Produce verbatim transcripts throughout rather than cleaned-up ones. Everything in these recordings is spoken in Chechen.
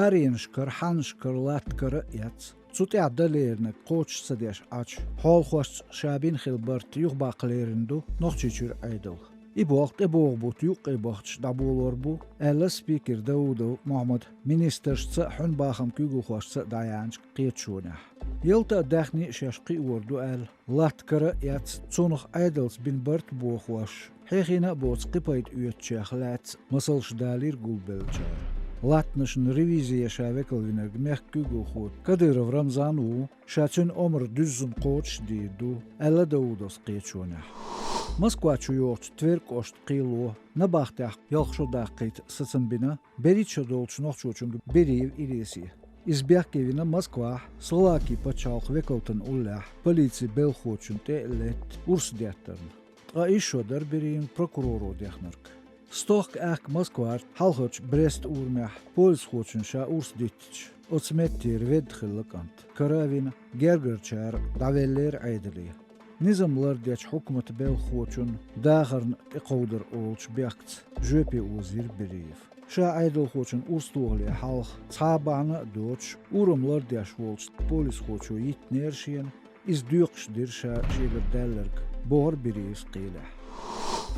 Аренашкара, хьаннашкара, латтакара а эц. Цу тӀехь дан леринарг кхочуш ца деш Ӏачу, хьолахошца ша бина хилла барт юхабаккха лерина ду Нохчийчуьра Ӏедал. И болх тӀебогӀу бутт юккъе бахча дӀаболор бу, аьлла спикер Даудов Мохьмад министрашца а, хьуьнан бахам куьйгалхошца а дӀаяьхьначу кхеташонехь. Ялта а, даьхни а шаьш кхиор ду аьлла, латтакара а эц, цунах Ӏедалца бина барт бохош, хьехийна а боцу кхин пайда оьцучех лаьцна масалш далийра гулбеллачара. Латтанашна ревизе ша векал винарг мехкан куьйгалхо Кадыров Рамзан ву, ша цуьнан омра дуьззина кхочушдийр ду, аьлла Даудовс кхеташонехь. Москва чу йогӀучу Тверь кӀоштан кхело набахтехь ялх шо даккхийта сацам бина берхӀитта шо долчу нохчочуьнга Бериев Илесе. Иза бехке вина Москвахь Словаки пачхьалкхан векалтан уллехь полицин белхахочунна тӀе а летта урс деттарна. Ткъа исс шо дара Бериевна прокуроро дехнарг. Стохка аьхка Москвара хьалхарчу Брест урамехь полисхочунна ша урс диттича, оцу меттера ведда хилла кӀант. Кара а вина, гергарчара дӀавеллера Ӏедале. Низам лардечу хьукматан белхахочунна дахарна тӀекховдар олучу бехкаца жоьпе озийра Бериев. Ша Ӏедалхочунна урс тохале хьалха цхьа а бахьана а доцуш, урам лардеш волчу полисхочо йиттинера шена, иза доькъуш дира ша шегара даьлларг, бохура Бериевс кхелехь.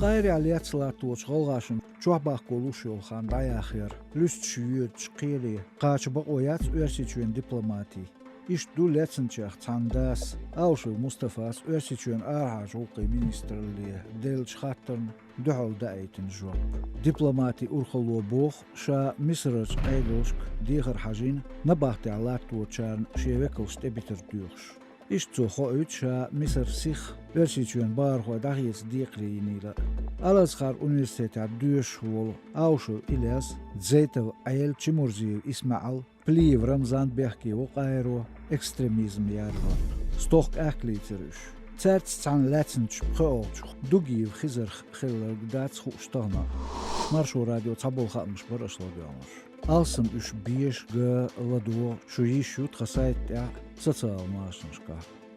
Каирехь лецна латточу гӀалгӀашна чохь баккхо луш йолу хан дӀаяхъяра, луьстуш йоьдучу кхеле кхача бакъо яц Оьрсийчоьнан дипломатийн. Иштта ду лецначех цхьана дас Аушев Мустафас Оьрсийчоьнан арахьарчу гӀуллакхийн министралле деллачу хаттарна дуьхьал даийтина жоп. Дипломатин урхалло боху ша Мисарарчу Ӏедалшка дехар хьажийна набахтехь латточарна шен векалш тӀебитар доьхуш. Иштта цо хоуьйту ша Мисар сиха Оьрсийчоьнан бахархой дӀахеца декхаре йинийла а. Ал-Азхар университетехь доьшуш волу Аушев Илез, Дзейтов Ӏела, Чимурзиев ИсмаьӀал, Плиев Рамзан бехке ву Каиро экстремизм ярхо. Стохка аьхкалийцира уьш. Цаьрца цхьаьна лаьцначу пхоьалгӀачух Дугиев Хизарх хилларг дац хууш тахана. Маршо радион цхьаболу хаамаш бара аша ладоьгӀнарш. Алссам уьш беша, га, ладогӀа шу йиш ю тхан сайта тӀехь а, социал машанашкахь а.